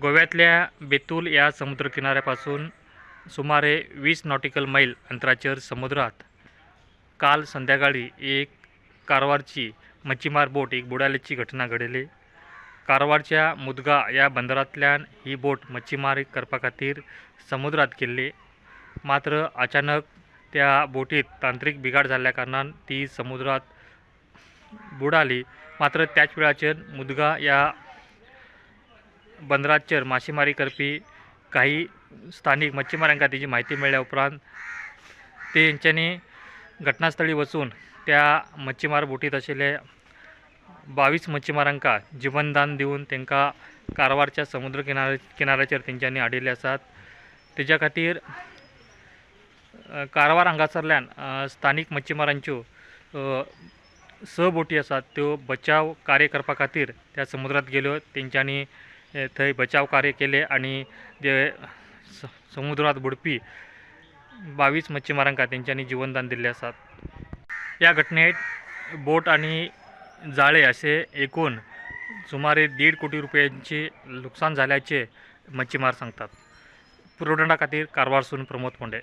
गोव्यांतल्या बेतूल ह्या समुद्र किनाऱ्या पासून सुमारे 20 नॉटिकल मैल अंतराचेर समुद्रात काल संध्याकाळी एक कारवारची मच्छीमार बोट एक बुडाल्याची घटना घडली. कारवारच्या मुदगा ह्या बंदरांतल्यान ही बोट मच्छीमारी करपा खातीर समुद्रात गेल्ली. मात्र अचानक त्या बोटीत तांत्रीक बिघाड जाल्ल्या कारणान ती समुद्रात बुडाली. मात्र त्याच वेळाचेर मुदगा ह्या बंदराचेर मासेमारी करपी काही स्थानीक मच्छीमारांका तेजी म्हायती मेळ्ळ्या उपरांत तेंच्यांनी घटनास्थळी वचून त्या मच्छीमार बोटीत आशिल्ले 22 मच्छीमारांका जिवनदान दिवन तांकां कारवारच्या समुद्र किनाऱ्याचेर तेंच्यांनी हाडिल्ले आसात. तेज्या खातीर कारवार हांगासरल्यान स्थानीक मच्छीमारांच्यो स बोटी आसात, त्यो बचाव कार्य करपा खातीर त्या समुद्रात गेल्यो. तेंच्यांनी थंय बचाव कार्य केलें आनी जे समुद्रात बुडपी 22 मच्छीमारांका तेंच्यांनी जिवनदान दिल्लें आसात. ह्या घटनेत बोट आनी जाळे असे एकूण सुमारे 1.5 कोटी रुपयांचे लुकसाण जाल्याचे मच्छीमार सांगतात. पुरवठा खातीर कारवारसून प्रमोद फोंडे.